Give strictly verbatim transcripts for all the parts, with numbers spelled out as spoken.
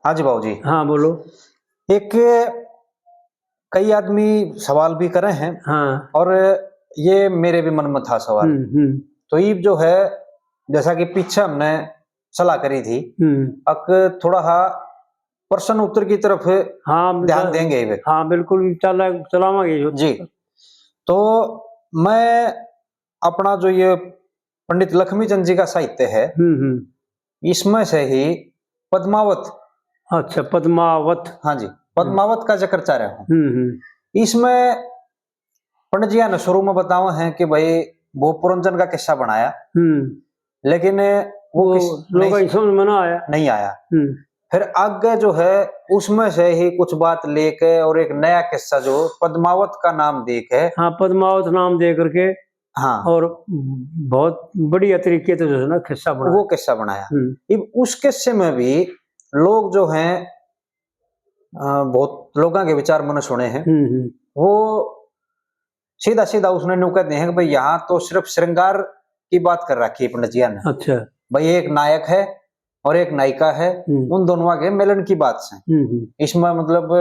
हाँ जी बाबू जी। हाँ, बोलो। एक, कई आदमी सवाल भी करे हैं, हाँ। और ये मेरे भी मन में था सवाल। हम्म, हम्म। तो इब जो है, जैसा कि पीछे हमने सलाह करी थी, हम्म। अक थोड़ा हा प्रश्न उत्तर की तरफ हाँ, ध्यान बिल्कुल। देंगे इब। हाँ, बिल्कुल, चला-, चलावांगे जो। जी। तो मैं अपना जो ये पंडित लक्ष्मी चंद जी का साहित्य है, हम्म, हम्म। इसमें से ही पद्मावत। अच्छा, पद्मावत। हाँ जी, पद्मावत का जिक्र चाह रहा हूँ। हम्म, हम्म। इसमें पंडित जी ने शुरू में बतावा है कि भाई, वो पुरंजन का किस्सा बनाया, हम्म। लेकिन वो वो किस-, लोगों नहीं, की समझ में ना आया। नहीं आया। हम्म। फिर आगे जो है, उसमें से ही कुछ बात लेके और एक नया किस्सा जो पद्मावत का नाम दे के हाँ, पद्मावत नाम दे करके हाँ। और बहुत बढ़िया तरीके से जो है ना, किस्सा बनाया। वो किस्सा बनाया। हम्म। इब उस किस्से में भी लोग जो हैं, अ, बहुत लोगों के विचार मैंने सुने हैं। हम्म, हम्म। वो सीधा सीधा उसने न्यू कहते हैं कि भाई, यहाँ तो सिर्फ श्रृंगार की बात कर रखी है पंडित जी ने। अच्छा। भाई, एक नायक है और एक नायिका है, हम्म। उन दोनों के मिलन की बात से। हम्म, हम्म। इसमें मतलब,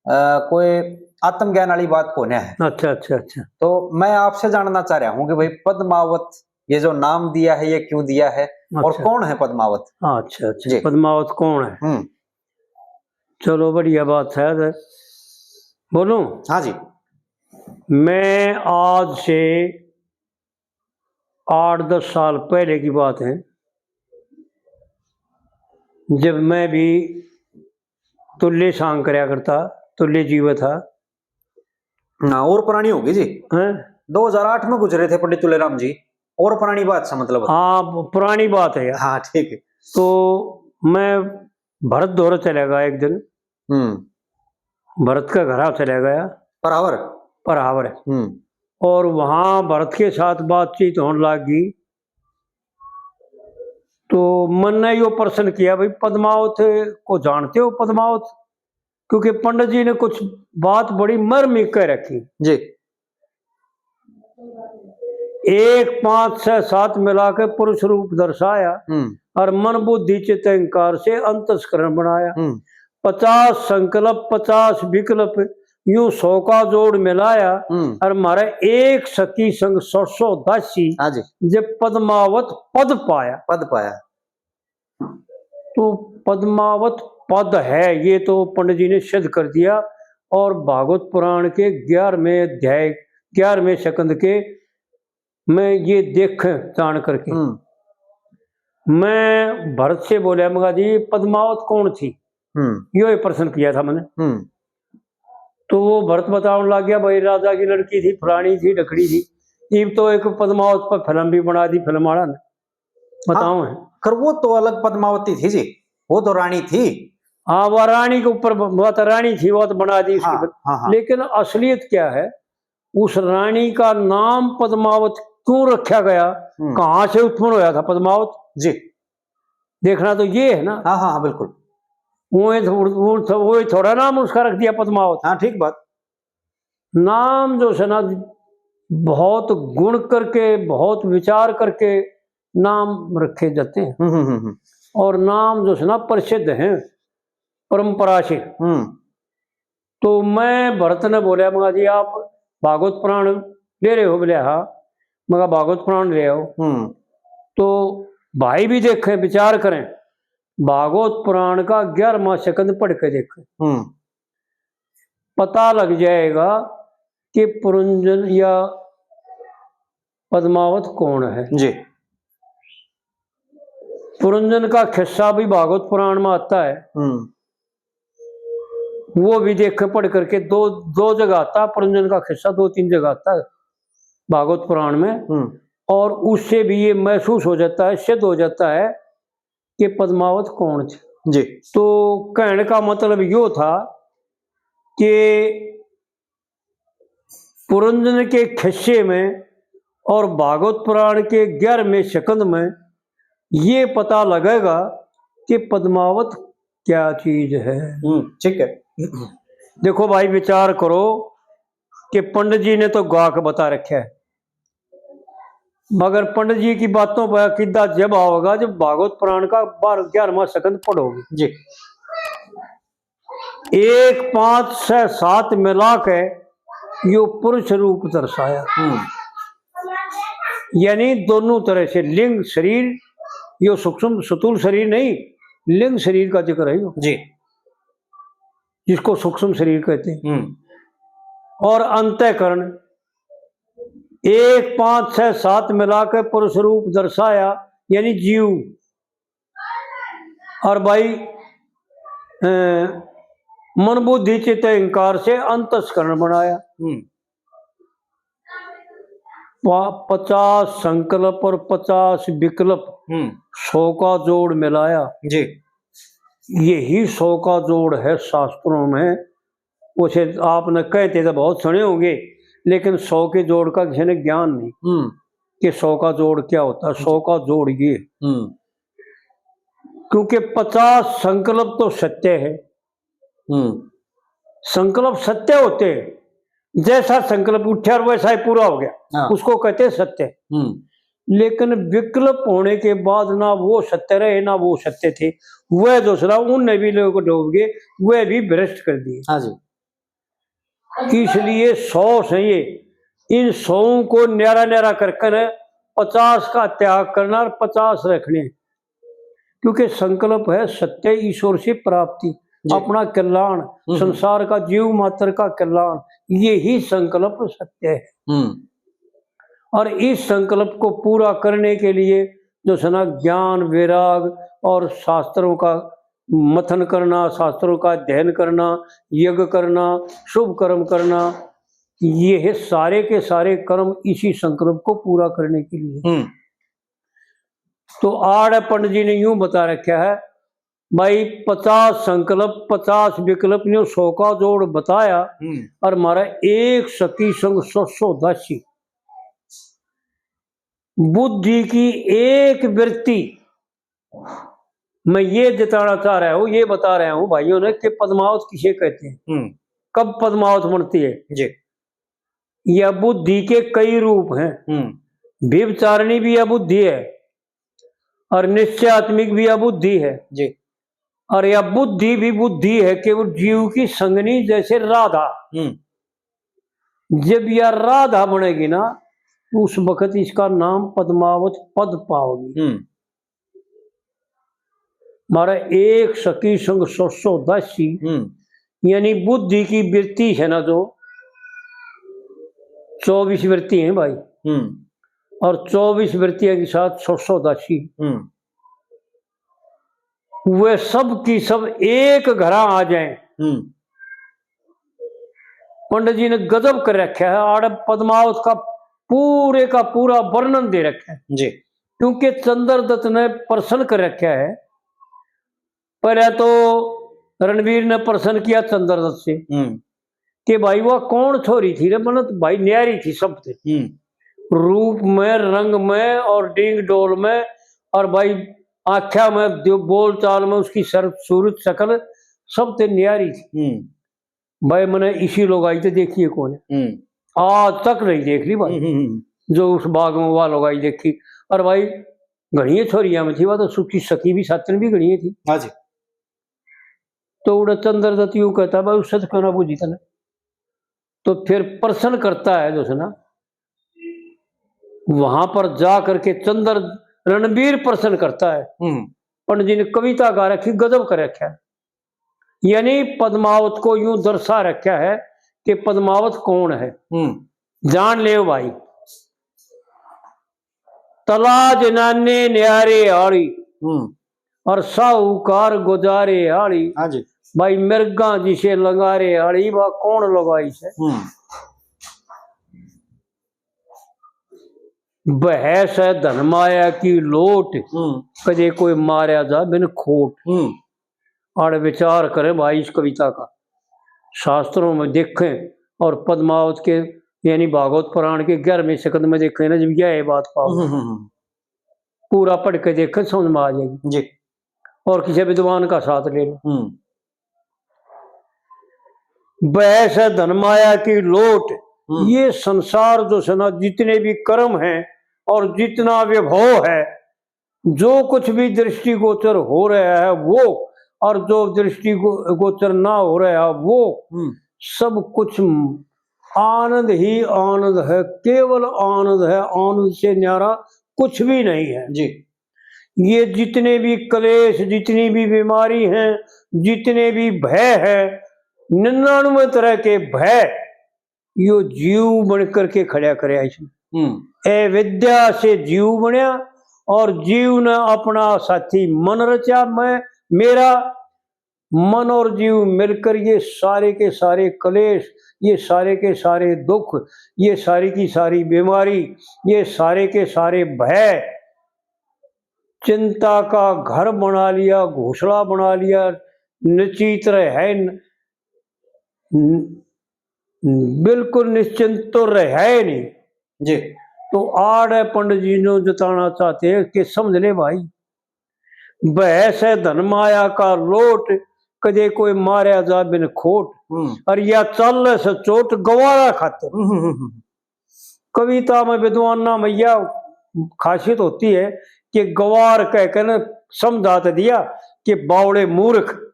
अ, कोई आत्मज्ञान वाली बात कोन्या है। अच्छा, अच्छा, अच्छा। तो मैं आपसे जानना चाह रहा हूँ कि भाई, पद्मावत, ये जो नाम दिया है, ये क्यों दिया है और अच्छा। कौन है पद्मावत? अच्छा, अच्छा। जी। पद्मावत कौन है? हम्म। चलो, बढ़िया बात है। बोलूं? हाँ जी। मैं आज से आठ दस साल पहले की बात है, जब मैं भी तुल्य सांग करया करता, तुल्य जीव था। ना, और पुरानी होगी जी। हैं? दो हज़ार आठ में गुजरे थे पंडित तुलेराम जी, और पुरानी बात सा मतलब। हाँ, प-, पुरानी बात है यार। हाँ, ठीक है। तो मैं भरत धोरे चला गया एक दिन। हम्म। भरत का घर चला गया। परावर? परावर। हम्म। और वहाँ भरत के साथ बातचीत होने लग गई। तो मन ने यो प्रश्न किया, "भाई, पद्मावत को जानते हो, पद्मावत?" क्योंकि पंडित जी ने कुछ बात बड़ी मर्मिक कह रखी। जी। एक, पाँच, छह, सात मिला के पुरुष रूप दर्शाया हम्म। और मन, बुद्धि, चित्त, अहंकार से अंतस्करण बनाया। हम्म। पचास संकल्प, पचास विकल्प, यूं सौ का जोड़ मिलाया हम्म। और म्हारे एक सखी संग सौ सौ दासी, हाँ जी। जब पद्मावत पद पाया। पद पाया। तो पद्मावत पद है, ये तो पंडित जी ने सिद्ध कर दिया। और भागवत पुराण के ग्यारहवें अध्याय, ग्यारहवें स्कंद के मैं ये देख जान करके हम्म। मैं भरत से बोला, मगा जी, पद्मावत कौन थी? हम्म। यो ही प्रश्न किया था मैंने। हम्म। तो वो भरत बताने लग गया, भाई, राजा की लड़की थी, फलानी थी, ढकड़ी थी। इब तो एक पद्मावत पर फिल्म भी बना दी, फिल्म वाला ने। बताओ हाँ, है। खर वो तो अलग पद्मावती थी जी, वो तो रानी थी। हाँ, वो रानी के ऊपर ब-, वो तो रानी थी, वो तो बना दी उसकी हाँ, फिल्म। हाँ, हाँ। लेकिन असलियत क्या है, उस रानी का नाम पद्मावत क्यों रखा गया, हम्म। कहाँ से उत्पन्न होया था पद्मावत? जी। देखना तो ये है ना। हाँ, हाँ, हाँ, बिल्कुल। वो थो-, वो थो-, वो थोड़ा नाम उसका रख दिया पद्मावत। हाँ, ठीक बात। नाम जो है ना, बहुत गुण करके, बहुत विचार करके नाम रखे जाते हैं। हम्म, हम्म, हम्म, हम्म। और नाम जो है ना, प्रसिद्ध हैं परंपरा से। हम्म। तो मैं भरत ने बोला, "मगा जी, आप भागवत पुराण ले रहे हो?" बोले, "हाँ।" मगा, "भागवत पुराण ले आओ।" हम्म। तो भाई भी देखें, विचार करें, भागवत पुराण का ग्यारहवाँ स्कंद पढ़ के देखें। हम्म। पता लग जाएगा कि पुरंजन या पद्मावत कौन है। जी। पुरंजन का खिस्सा भी भागवत पुराण में आता है। हम्म। वो भी देख पढ़ करके दो, दो जगह आता, पुरंजन का खिस्सा दो तीन जगह आता है भागवत पुराण में। हम्म। और उससे भी ये महसूस हो जाता है, सिद्ध हो जाता है कि पद्मावत कौन थी। जी। तो कहने का मतलब यो था कि पुरंजन के खिस्से में और भागवत पुराण के ग्यारहवें स्कंद में ये पता लगेगा कि पद्मावत क्या चीज है। हम्म, ठीक है। देखो भाई, विचार करो कि पंडित जी ने तो गा के बता रखा है, मगर पंडित जी की बातों पर किद्दा जब आओगा, जब भागवत पुराण का बारह, ग्यारहवाँ स्कंद पढ़ोगे। जी। एक, पांच, छह, सात मिला के यो पुरुष रूप दर्शाया। हम्म। यानी दोनों तरह से लिंग शरीर, यो सूक्ष्म स्थूल शरीर नहीं, लिंग शरीर का जिक्र है यो, जी। जिसको सूक्ष्म शरीर कहते हैं। हम्म। और अंतःकरण, एक, पांच, छह, सात मिला के पुरुष रूप दर्शाया, यानी जीव। और भाई, अ, मन बुद्धि चित्त अहंकार से अंतस्करण बनाया। हम्म। पा-, पचास संकल्प और पचास विकल्प, हम्म। सौ का जोड़ मिलाया। जी। यही सौ का जोड़ है शास्त्रों में। उसे आपने कहते तो बहुत सुने होंगे, लेकिन सौ के जोड़ का किसी ने ज्ञान नहीं, हम्म। कि सौ का जोड़ क्या होता है। सौ का जोड़ ये, हम्म। क्योंकि पचास संकल्प तो सत्य है, हम्म। संकल्प सत्य होते हैं, जैसा संकल्प उठा और वैसा ही पूरा हो गया, हाँ। उसको कहते हैं सत्य। हम्म। लेकिन विकल्प होने के बाद ना वो सत्य रहे, ना वो सत्य थे, वह दूसरा, उनने भी लोग डूब गए, वह भी भ्रष्ट कर दिए। हाँ जी। इसलिए सौ से ये, इन सौ को न्यारा न्यारा करके न पचास का त्याग करना और पचास रखने, क्योंकि संकल्प है सत्य ईश्वर से प्राप्ति, जी। अपना कल्याण, हम्म। संसार का जीव मात्र का कल्याण, यही संकल्प सत्य है। हम्म। और इस संकल्प को पूरा करने के लिए जो है ना, ज्ञान, वैराग और शास्त्रों का मथन करना, शास्त्रों का अध्ययन करना, यज्ञ करना, शुभ कर्म करना, ये सारे के सारे कर्म इसी संकल्प को पूरा करने के लिए। हम्म। तो आड़े पंडित जी ने यूं बता रखा है, भाई, पचास संकल्प, पचास विकल्प ने सौ का जोड़ बताया, हम्म। और हमारा एक सखी संग सौ सौ दासी। बुद्धि की एक वृत्ति, मैं ये जताना चाह रहा हूं, ये बता रहा हूं भाइयों ने कि पद्मावत किसे कहते हैं, हम्म। कब पद्मावत बनती है। जी। यह बुद्धि के कई रूप हैं। हम्म। व्यभिचारिणी भी यह बुद्धि है और निश्चयात्मिक भी यह बुद्धि है। जी। और यह बुद्धि भी बुद्धि है कि वो जीव की संगनी जैसे राधा। हम्म। जब यह राधा बनेगी ना, उस वक्त इसका नाम पद्मावत पद पाओगी। हम्म। हमारा एक सखी संग सौ सौ दासी, हम्म। यानी बुद्धि की वृत्ति है ना, जो चौबीस वृत्ति हैं भाई, हम्म। और चौबीस वृत्तियों के साथ सौ सौ दासी, हम्म। वे सब की सब एक घरा आ जाएं। हम्म। पंडित जी ने गजब कर रखा है, आड़े पद्मावत का पूरे का पूरा वर्णन दे रखा है। जी। क्योंकि चंद्रदत्त ने प्रश्न कर रखा है, पहले तो रणवीर ने प्रश्न किया चंद्रदत्त से, हम्म। कि भाई, वह कौन छोरी थी रे? मन्ने तो भाई न्यारी थी सब ते। हम्म। रूप में, रंग में और डींग डोल में, और भाई आख्या में, जो बोल चाल में, उसकी सर-, सूरत शकल सब ते न्यारी थी। हम्म। भाई, मन्ने इसी लुगाई ते देखी है कौन है। हम्म। आज तक नहीं देख ली भाई। हम्म, हम्म, हम्म। जो उस बाग में वह लुगाई देखी। और भाई, घणिये छोरिया में थी, वह तो सुखी सखी भी सातन भी घणिये थी। हाँ जी। तो उड़े चंद्रदत्त यूं कहता, भाई, उससे तो क्यों ना बूझी तने। तो फिर प्रश्न करता है जो है ना, वहां पर जा करके चंद्र, रणवीर प्रश्न करता है। हम्म। पंडित जी ने कविता गा रखी, गजब कर रखा है। यानी पद्मावत को यूं दर्शा रखा है कि पद्मावत कौन है। हम्म। जान ले भाई, तला जनाने न्यारे आली, हम्म। और साहूकार गुजारे आली। हाँ जी। भाई, मिर्गा जिसे लंगारे आली, वा कौन लुगाई से? हम्म। बहस है धन माया की लोट, हम्म। कदे कोई मारया जा बिन खोट। हम्म। और विचार करें भाई इस कविता का, शास्त्रों में देखें और पद्मावत के, यानी भागवत पुराण के ग्यारहवें स्कंद में देखें ना, जब यह बात पाओ, हम्म, हम्म, हम्म। पूरा पढ़ के देखें, समझ में आ जाएगी। जी। और किसी विद्वान का साथ ले लो। हम्म। बहस है धन माया की लोट, हम्म। ये संसार जो है ना, जितने भी कर्म हैं और जितना वैभव है, जो कुछ भी दृष्टिगोचर हो रहा है, वो और जो दृष्टि गो-, गोचर ना हो रहा वो, हम्म। सब कुछ आनंद ही आनंद है, केवल आनंद है, आनंद से न्यारा कुछ भी नहीं है। जी। ये जितने भी क्लेश, जितनी भी बीमारी हैं, जितने भी भय हैं, निन्यानवे तरह के भय, यो जीव बन करके खड़ा करया इसमें। हम्म। अविद्या से जीव बनया और जीव ने अपना साथी मन रचा, मैं, मेरा। मन और जीव मिलकर ये सारे के सारे क्लेश, ये सारे के सारे दुख, ये सारी की सारी बीमारी, ये सारे के सारे भय, चिंता का घर बना लिया, घोंसला बना लिया, निश्चित रहे न, न, बिल्कुल निश्चिंत तो रहे नहीं। जी। तो आड़े पंडित जी ने जताना चाहते हैं कि समझ ले भाई, भय से धन माया का लोट, कदे कोई मारया जा बिन खोट। हम्म। और या चाले से चोट गवारा खातर। हम्म, हम्म, हम्म। कविता में विद्वाना में या खासियत होती है कि गवार कह के न समझा तो दिया कि बावड़े मूर्ख,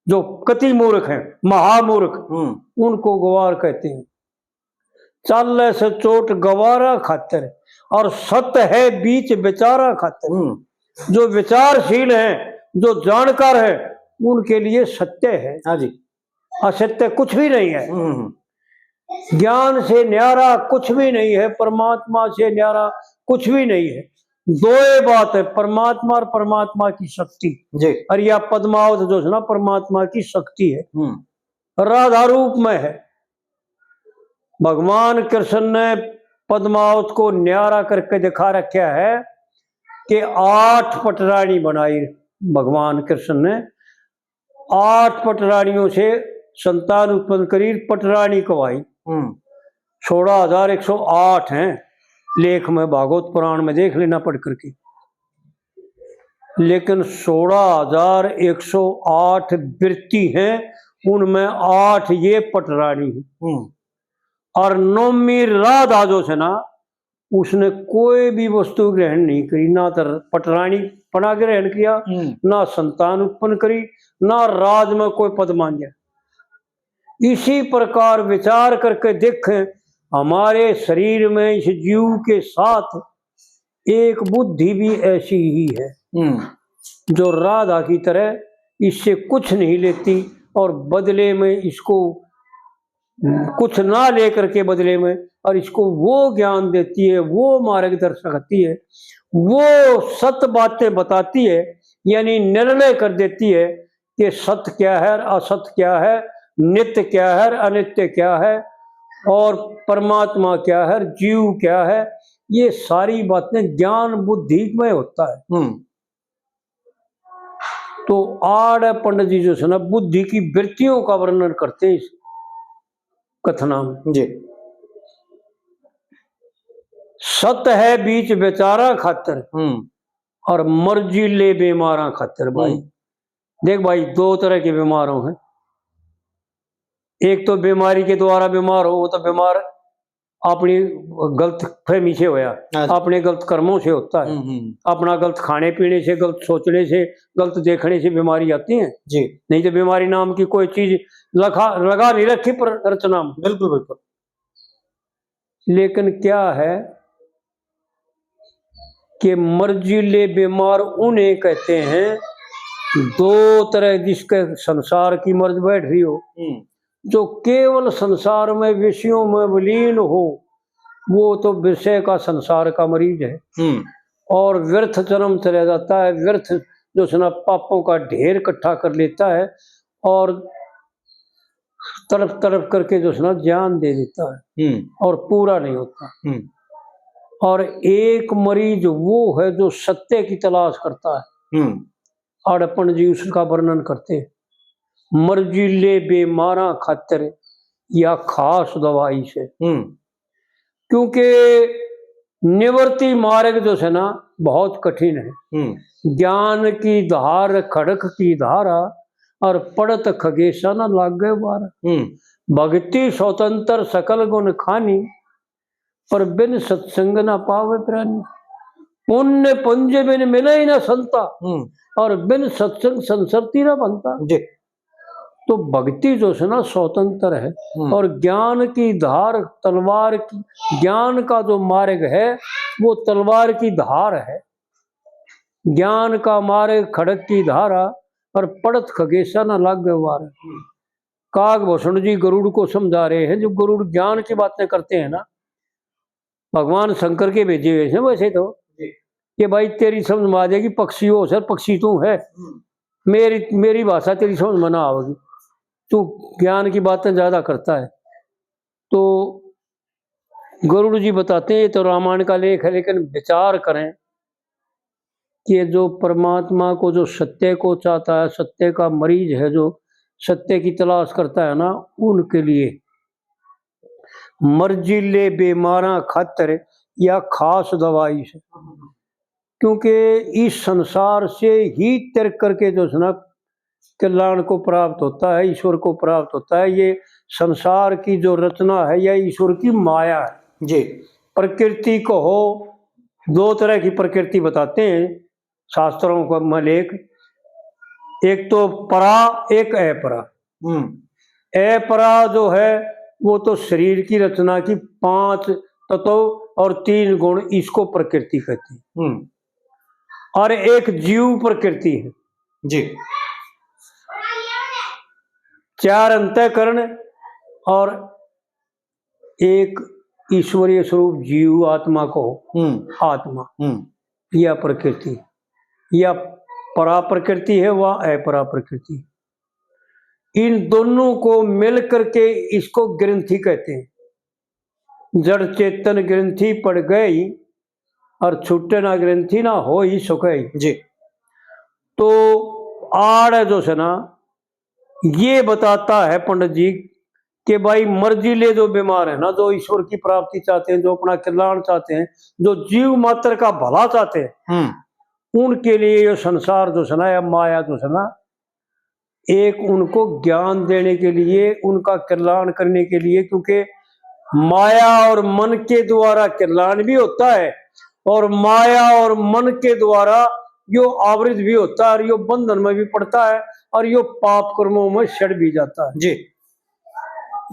जो कति मूर्ख हैं, महामूर्ख, हम्म। उनको गवार कहते हैं। चाले से चोट गवारा खातर और सत है बीच विचारा खातर। हम्म। जो विचारशील हैं, जो जानकार हैं, उनके लिए सत्य है। हाँ जी। असत्य कुछ भी नहीं है। हम्म। ज्ञान से न्यारा कुछ भी नहीं है, परमात्मा से न्यारा कुछ भी नहीं है। दो ही बात है, परमात्मा और परमात्मा की शक्ति। जी। और यह पद्मावत जो है ना, परमात्मा की शक्ति है। हम्म। राधा रूप में है। भगवान कृष्ण ने पद्मावत को न्यारा करके दिखा रखा है कि आठ पटरानी बनाई भगवान कृष्ण ने। आठ पटरानियों से संतान उत्पन्न करी, पटरानी कहवाई। हम्म। सोलह हजार एक सौ आठ हैं लेख में, भागवत पुराण में देख लेना पढ़ करके। लेकिन सोलह हजार एक सौ आठ वृत्ति हैं, उनमें आठ ये पटरानी हैं। हम्म। और नौमी राधा जो है ना, उसने कोई भी वस्तु ग्रहण नहीं करी, ना तो पटरानी पना ग्रहण किया, हम्म। ना संतान उत्पन्न करी, ना राज में कोई पद मांगा। इसी प्रकार विचार करके देखें, हमारे शरीर में इस जीव के साथ एक बुद्धि भी ऐसी ही है, हम्म। जो राधा की तरह इससे कुछ नहीं लेती और बदले में इसको कुछ ना लेकर के बदले में, और इसको वो ज्ञान देती है, वो मार्गदर्शन करती है, वो सत बातें बताती है, यानी निर्णय कर देती है कि सत क्या है और असत क्या है, नित्य क्या है और अनित्य क्या है, और परमात्मा क्या है और जीव क्या है। ये सारी बातें ज्ञान बुद्धि में होता है। हम्म। तो आड़े पंडित जी जो है ना, बुद्धि की वृत्तियों का वर्णन करते हैं इस कथना में। जी। सत है बीच विचारा खातर, हम्म। और मर्जी ले बीमारा खातर। भाई, हम्म। देख भाई, दो तरह के बीमारों हैं। एक तो बीमारी के द्वारा बीमार हो, वो तो बीमार अपनी गलत फहमी से होया, हाँ जी। अपने गलत कर्मों से होता है। हम्म, हम्म। अपना गलत खाने पीने से, गलत सोचने से, गलत देखने से बीमारी आती है। जी। नहीं तो बीमारी नाम की कोई चीज लखा, लगा नहीं रखी पर रचना में। बिल्कुल, बिल्कुल। लेकिन क्या है कि मर्जी ले बीमार उन्हें कहते हैं, दो तरह जिसके संसार की मर्ज बैठ रही हो, हम्म। जो केवल संसार में विषयों में विलीन हो, वो तो विषय का संसार का मरीज है। हम्म। और व्यर्थ जन्म चला जाता है, व्यर्थ जो है ना पापों का ढेर इकट्ठा कर लेता है और तड़प तड़प करके जो है ना जान दे देता है, हम्म। और पूरा नहीं होता। हम्म। और एक मरीज वो है जो सत्य की तलाश करता है। हम्म। आड़े पंडित जी उसका वर्णन करते, मर्जी ले बीमारा खातर या खास दवाई से। हम्म। क्योंकि निवृत्ति मार्ग जो है ना, बहुत कठिन है। हम्म। ज्ञान की धार खड़क की धारा, और पड़त खगेशा न लागे वारा। हम्म। भक्ति स्वतंत्र सकल गुण खानी, पर बिन सत्संग न पावे प्राणी। पुण्य पुंज बिन मिले न संता, हम्म। और बिन सत्संग संसरती ना बनता। जी। तो भक्ति जो है ना स्वतंत्र है, हम्म। और ज्ञान की धार तलवार की, ज्ञान का जो मार्ग है वो तलवार की धार है। ज्ञान का मार्ग खड़ग की धारा, और पड़त खगेशा ना लागे वार। हम्म। काग भूषण जी गरुड़ को समझा रहे हैं, जो गरुड़ ज्ञान की बातें करते हैं ना, भगवान शंकर के भेजे हुए हैं वैसे तो, जी। कि भाई तेरी समझ में आ जाएगी, पक्षी हो सर, पक्षी तू है, हम्म। मेरी, मेरी भाषा तेरी समझ में ना आवेगी, तू ज्ञान की बातें ज्यादा करता है। तो गरुड़ जी बताते हैं, ये तो रामायण का लेख है, लेकिन विचार करें कि जो परमात्मा को, जो सत्य को चाहता है, सत्य का मरीज है, जो सत्य की तलाश करता है ना, उनके लिए मर्जीले बीमारां खातर या खास दवाई से, क्योंकि इस संसार से ही तिर करके जो है ना कल्याण को प्राप्त होता है, ईश्वर को प्राप्त होता है। ये संसार की जो रचना है, यह ईश्वर की माया है। जी। प्रकृति को हो, दो तरह की प्रकृति बताते हैं शास्त्रों का में लेख, एक तो परा, एक अपरा। हम्म। अपरा जो है वो तो शरीर की रचना की पांच तत्व और तीन गुण, इसको प्रकृति कहती है। हम्म। और एक जीव प्रकृति है। जी। चार अंतःकरण और एक ईश्वरीय स्वरूप जीव आत्मा को, हम्म। आत्मा, हम्म। या प्रकृति, या परा प्रकृति है, वह अपरा प्रकृति। इन दोनों को मिल करके इसको ग्रंथि कहते हैं। जड़ चेतन ग्रंथि पड़ गई और छूटे ना ग्रंथि ना हो ही सुख ही। जी। तो आड़ जो है ना, ये बताता है पंडित जी कि भाई मर्जी ले जो बीमार है ना, जो ईश्वर की प्राप्ति चाहते हैं, जो अपना कल्याण चाहते हैं, जो जीव मात्र का भला चाहते हैं, हम्म। उनके लिए ये संसार जो है ना, या माया जो है ना, एक उनको ज्ञान देने के लिए, उनका कल्याण करने के लिए, क्योंकि माया और मन के द्वारा कल्याण भी होता है और माया और मन के द्वारा यो आवृत भी होता है और यो बंधन में भी पड़ता है और यो पाप कर्मों में सड़ भी जाता है। जी।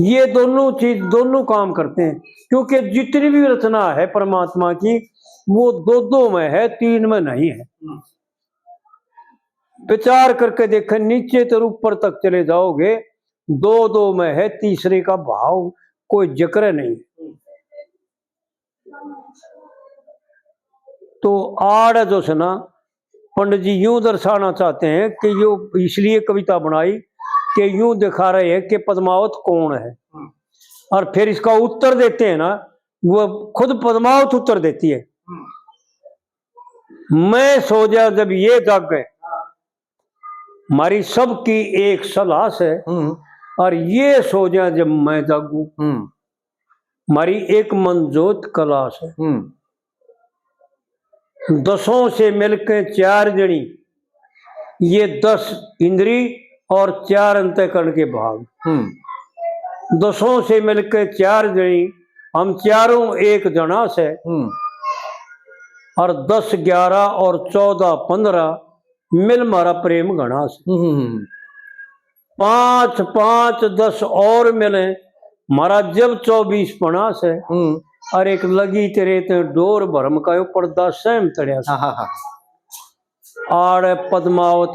ये दोनों चीज, दोनों काम करते हैं, क्योंकि जितनी भी रचना है परमात्मा की, वो दो दो में है, तीन में नहीं है। हम्म। विचार करके देखें, नीचे तो ऊपर तक चले जाओगे, दो दो में है, तीसरे का भाव कोई जिक्र नहीं। तो आड़ जो है ना, पंडित जी यूं दर्शाना चाहते हैं कि यो इसलिए कविता बनाई कि यूं दिखा रहे हैं कि पद्मावत कौन है। हम्म। और फिर इसका उत्तर देते हैं ना, वो खुद पद्मावत उत्तर देती है। हम्म। मैं सो जा जब ये जागे, हाँ। म्हारी सबकी एक सलाह से, हम्म। और ये सो जा जब मैं जागू, हम्म। म्हारी एक मन जोत कला से। हम्म। दसों से मिलके चार जनी, ये दस इंद्री और चार अंतःकरण के भाग। हम्म। दसों से मिलके चार जनी, हम चारों एक जना से। हम्म। और दस, ग्यारह और चौदह, पन्द्रह, मिल म्हारा प्रेम घणा से। हम्म। पाँच, पाँच, दस और मिले, म्हारा जब चौबीस पना से। हम्म। और एक लगी तेरे ते डोर भरम का यो पर्दा सहम तड़्या से। हाँ, हाँ, हाँ। आड़ पद्मावत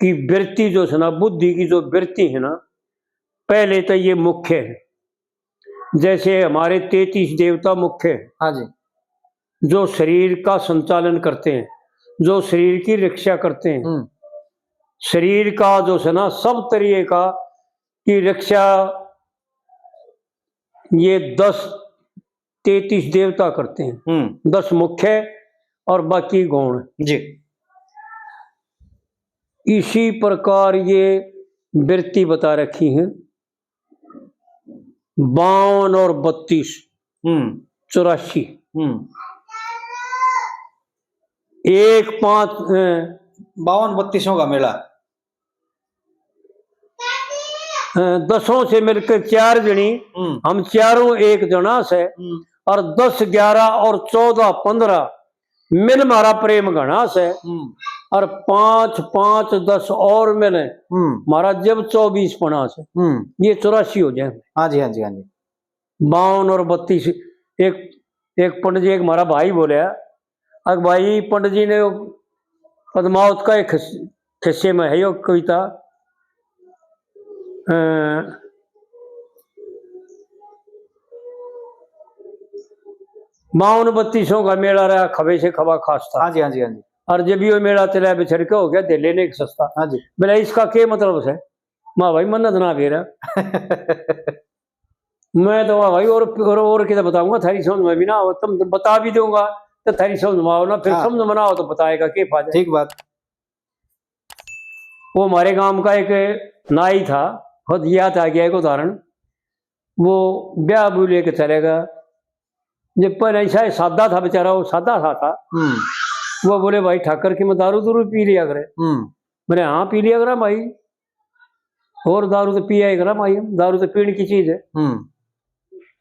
की वृत्ति जो है ना, बुद्धि की जो वृत्ति है ना, पहले तो ये मुख्य है। जैसे हमारे तैंतीस देवता मुख्य हैं, हाँ जी। जो शरीर का संचालन करते हैं, जो शरीर की रक्षा करते हैं, हम्म। शरीर का जो है ना, सब तरीके का की रक्षा ये दस, तैंतीस देवता करते हैं। हम्म। दस मुख्य और बाकी गौण। जी। इसी प्रकार ये वृत्ति बता रखी है, बावन और बत्तीस, हम्म। चौरासी। हम्म। एक पाँच, अ, बावन बत्तीसों का मेला। अ, दसों से मिलकर चार जनी, हम्म। हम चारों एक जना से, हम्म। और दस, ग्यारह और चौदह, पन्द्रह, मिल म्हारा प्रेम घणा से। हम्म। और पाँच, पाँच, दस और मिले, हम्म। हमारा जब चौबीस पना से, हम्म। ये चौरासी हो जाए। हाँ जी, हाँ जी, हाँ जी। बावन और बत्तीस। एक, एक पंडित जी, एक हमारा भाई बोले, अक भाई, पंडित जी ने पद्मावत का एक खिस-, खिस्से में है यो कविता, अ, बावन बत्तीसों का मेला रहा, खबे से खबा खास्ता। हाँ जी, हाँ जी, हाँ जी। और जब यो मेला चला बिछड़ के हो गया, दे लेने एक सस्ता। हाँ जी। बोला, इसका के मतलब से? माँ भाई, मन्नत ना बेरा। मैं तो, वाह भाई, और, और, और किधर बताऊंगा, थारी समझ में भी ना हो, तुम बता भी दूंगा तो थारी समझ में आओ ना, फिर हाँ। समझ में ना हो तो बताएगा के फायदा? ठीक बात। वो हमारे गांव का एक नाई था, खुद याद आ गया एक उदाहरण। वो ब्याह भी लेके चलेगा, जब पहले ऐसा ही सादा था बेचारा, वो सादा सा था। हम्म। वो बोले, भाई ठाकर, के मैं दारू दूरू पी लिया करे? हम्म। मैंने, हाँ, पी लिया करा भाई, और दारू तो पिया ही करा भाई, दारू तो पीने की चीज है। हम्म।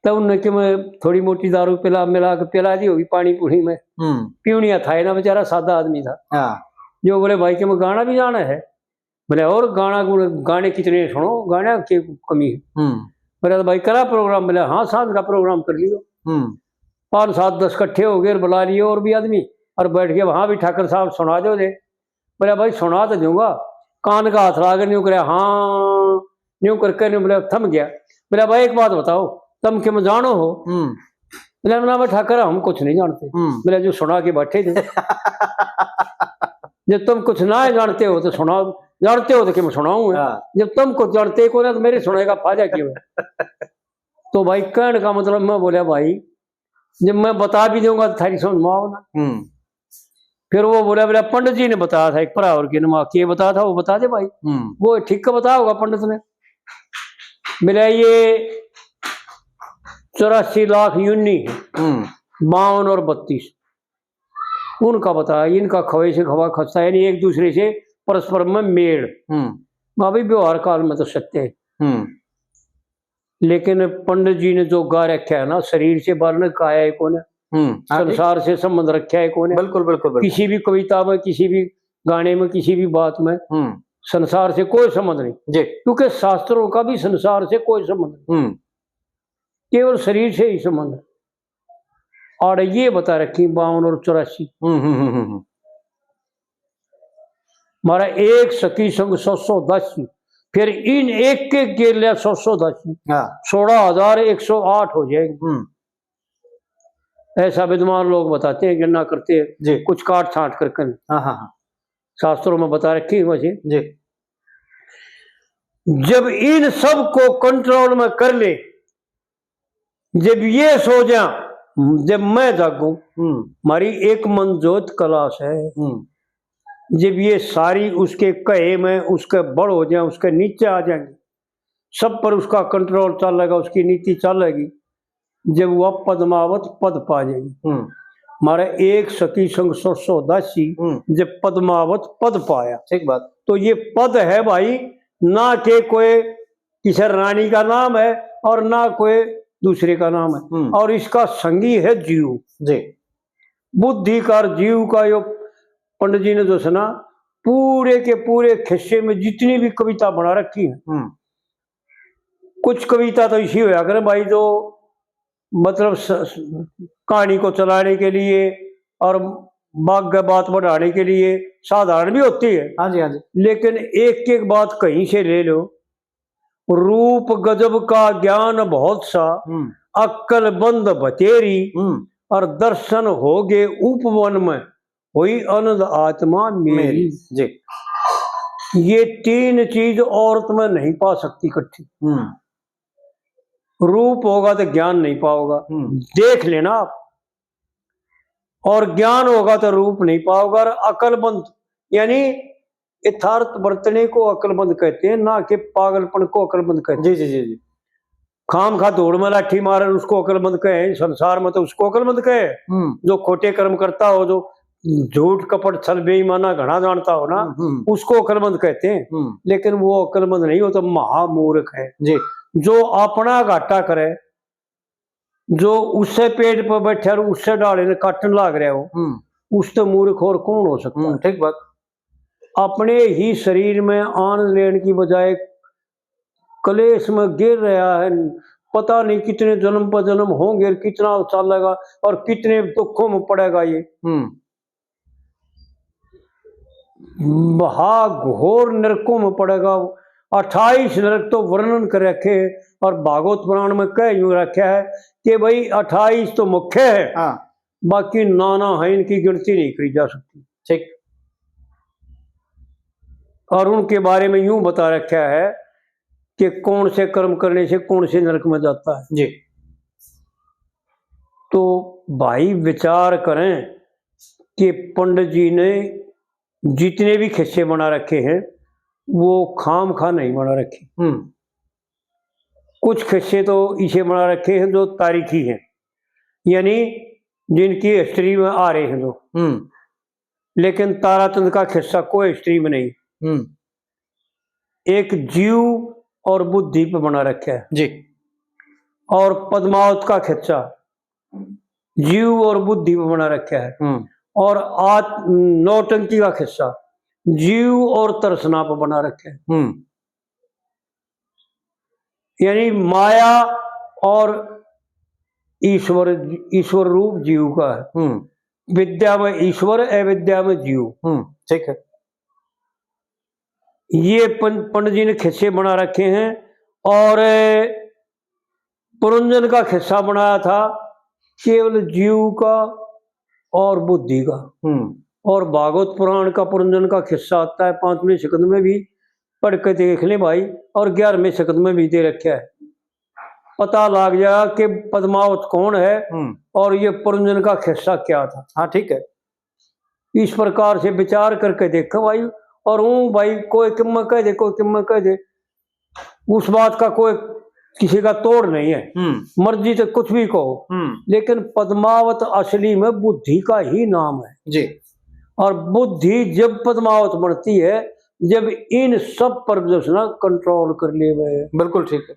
तब उनने के मैं थोड़ी मोटी दारू पिला, मिला के पिला दी होगी पानी पूरी में। हम्म। पीवनिया था ही ना, बेचारा सादा आदमी था। हाँ। जो बोले, भाई के मैं गाना भी जाना है। बोले, और गाना गुण-, गाने कितने सुनो, गाने की कमी है? हम्म। बोले, तो भाई करा प्रोग्राम। बोले, हाँ, सांझ का प्रोग्राम कर लियो। हम्म। पाँच, सात, दस इकट्ठे हो गए और बुला लिए और भी आदमी, और बैठ के वहां भी ठाकर साहब सुना दो दे। बोले, भाई सुना तो दूंगा। कान का हाथ ला के न्यू करे, हाँ, न्यू करके न्यू बोले, थम गया। बोले, भाई एक बात बताओ, तुम के में जानो हो? हम्म। बोले, ना, मैं ठाकर, हम कुछ नहीं जानते। हम्म। बोले, जो सुना के बैठे थे। जब तुम कुछ ना जानते हो तो सुनाओ, जानते हो तो कि मैं सुनाऊं। हाँ। जब तुम कुछ जानते ही कोने तो मेरे सुनाने का फायदा क्यों है? तो भाई, कहने का मतलब, मैं बोला, भाई, जब मैं बता भी दूंगा तो थारी समझ में आओ ना। हम्म। फिर वो बोला, बोला, पंडित जी ने बताया था एक परा और के नमा के बताया था, वो बता दे भाई। हम्म। वो ठीक का बताया होगा पंडित ने। बोला, ये चौरासी लाख योनि है, हम्म। बावन और बत्तीस, उनका बताया, इनका खवे से खवा खस्ता, यानी एक दूसरे से परस्पर में मेल। हम्म। हाँ भाई, व्यवहार काल में तो सत्य है। हम्म। लेकिन पंडित जी ने जो गा रखा है ना, शरीर से बाहर ने गाया ही कोने, हम्म, हाँ जी। संसार से संबंध रखा है कोने। बिल्कुल, बिल्कुल, बिल्कुल। किसी भी कविता में, किसी भी गाने में, किसी भी बात में हम्म। संसार से कोई संबंध नहीं। जी। क्योंकि शास्त्रों का भी संसार से कोई संबंध नहीं। हम्म। केवल शरीर से ही संबंध है। और ये बता रखी बावन और चौरासी। हम्म, हम्म, हम्म, हम्म, हम्म। हमारा एक सखी संग सौ सौ दासी, फिर इन एक एक गेल्या सौ सौ दासी, हाँ। सोलह हजार एक सौ आठ हो जाएगी। हम्म। ऐसा विद्वान लोग बताते हैं, गणना करते हैं, जी। कुछ काट छांट करके। हाँ, हाँ, हाँ। शास्त्रों में बता रखी है वैसे। जी। जब इन सब को कंट्रोल में कर ले, जब ये सो जा, जब मैं जागूं, हम्म। हमारी एक मन जोत कलाश है। हम्म। जब ये सारी उसके कहे में उसके बड़ हो जाए, उसके नीचे आ जाएंगे, सब पर उसका कंट्रोल चलेगा, उसकी नीति चलेगी, जब वह पद्मावत पद पा जाएगी। हम्म। हमारे एक सखी संग सौ सौ दासी, हम्म। जब पद्मावत पद पाया। ठीक बात। तो ये पद है भाई, ना के कोई किसी रानी का नाम है और ना कोई दूसरे का नाम है। हम्म। और इसका संगी है जीव। जी। बुद्धिकार जीव का यो पंडित जी ने जो है ना, पूरे के पूरे खिस्से में जितनी भी कविता बना रखी है, हम्म। कुछ कविता तो इसी होया करे भाई, जो मतलब स-, स-, कहानी को चलाने के लिए और बाग के बात बढ़ाने के लिए साधारण भी होती है। हाँ जी, हाँ जी। लेकिन एक एक बात कहीं से ले लो, रूप गजब का ज्ञान बहुत सा, हम्म। अक्ल बंद बतेरी, हम्म। और दर्शन हो गए उपवन में, हुई आनंद आत्मा मेरी। मेरी, जी। ये तीन चीज औरत में नहीं पा सकती इकट्ठी। हम्म। रूप होगा तो ज्ञान नहीं पाओगा, हम्म। देख लेना आप। और ज्ञान होगा तो रूप नहीं पाओगा। और अकलमंद, यानी यथार्थ बरतने को अकलमंद कहते हैं, ना कि पागलपन को अकलमंद कहते हैं। जी, जी, जी, जी। खाम खा धूड़ में लाठी मारे, उसको अकलमंद कहे, संसार में तो उसको अकलमंद कहे। हम्म। जो खोटे कर्म करता हो, जो झूठ, कपट, छल, बेईमाना घना जानता हो ना, हम्म, हम्म। उसको अकलमंद कहते हैं। हम्म। लेकिन वो अकलमंद नहीं, वो तो महामूर्ख है। जी। जो अपना घाटा करे, जो उससे पेड़ पर बैठा और उससे डाले ने काटन लाग रहा हो, हम्म। उससे मूर्ख और कौन हो सकता हम्म, है? ठीक बात। अपने ही शरीर में आनंद लेने की बजाय कलेश में गिर रहा है। पता नहीं कितने जन्म पर जन्म होंगे और कितना चलेगा और कितने दुखों में पड़ेगा ये। हम्म महाघोर नरकों में पड़ेगा। अट्ठाईस नरक तो वर्णन कर रखे हैं और भागवत पुराण में कह यूं रखा है कि भाई अट्ठाईस तो मुख्य है, हाँ बाकी नाना है, इनकी गिनती नहीं करी जा सकती। ठीक और उनके बारे में यूं बता रखा है कि कौन से कर्म करने से कौन से नरक में जाता है। जी तो भाई विचार करें कि पंडित जी ने जितने भी खिस्से बना रखे हैं वो खाम खा नहीं बना रखे। हम्म कुछ खिस्से तो इसे बना रखे हैं जो तारीखी हैं, यानी जिनकी हिस्ट्री में आ रहे हैं जो, हम्म लेकिन ताराचंद का खिस्सा कोई हिस्ट्री में नहीं। हम्म एक जीव और बुद्धि पे बना रखा है, जी और पद्मावत का खिस्सा जीव और बुद्धि पे बना रखा है, हम्म और आत नौटंकी का खिस्सा जीव और तृष्णा पे बना रखा है। हम्म यानी माया और ईश्वर, ईश्वर रूप जीव का है। हम्म विद्या में ईश्वर, अविद्या में जीव। हम्म ठीक है ये पं-, पंडित जी ने खिस्से बना रखे हैं, और पुरंजन का खिस्सा बनाया था केवल जीव का और बुद्धि का। हम्म और भागवत पुराण का पुरंजन का खिस्सा आता है पांचवें स्कंद में भी, पढ़ के देख ले भाई, और ग्यारहवें स्कंद में भी दे रखा है। पता लग जाएगा कि पद्मावत कौन है हम्म और ये पुरंजन का खिस्सा क्या था। हाँ ठीक है इस प्रकार से विचार करके देखो भाई। और ऊँ भाई कोई किम्मा कह दे, कोई किम्मा कह दे, उस बात का कोई किसी का तोड़ नहीं है, हम्म मर्जी से कुछ भी कहो, हम्म लेकिन पद्मावत असली में बुद्धि का ही नाम है। जी और बुद्धि जब पद्मावत बनती है जब इन सब पर जो है ना कंट्रोल कर लेवे। बिल्कुल ठीक है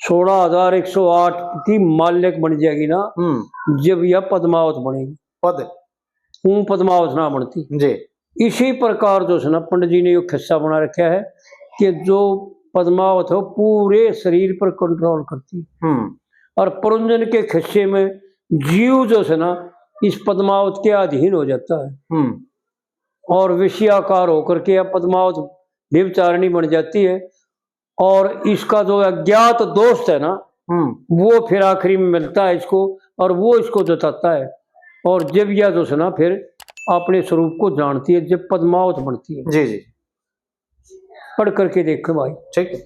सोलह हजार एक सौ आठ की मालिक बन जाएगी ना, हम्म जब यह पद्मावत बनेगी। पद ऊँ पद्मावत ना बनती। जी इसी प्रकार जो है ना पंडित जी ने यो खिस्सा बना रखा है कि जो पद्मावत हो पूरे शरीर पर कंट्रोल करती है। हम्म और पुरंजन के खिस्से में जीव जो है ना इस पद्मावत के अधीन हो जाता है हम्म और विषयाकार होकर के यह पद्मावत व्यभिचारिणी बन जाती है। और इसका जो अज्ञात दोस्त है ना हम्म वो फिर आखिरी में मिलता है इसको और वो इसको जताता है। और जब यह जो है ना फिर अपने स्वरूप को जानती है जब पद्मावत बनती है। जी जी पढ़ करके देखो भाई। ठीक है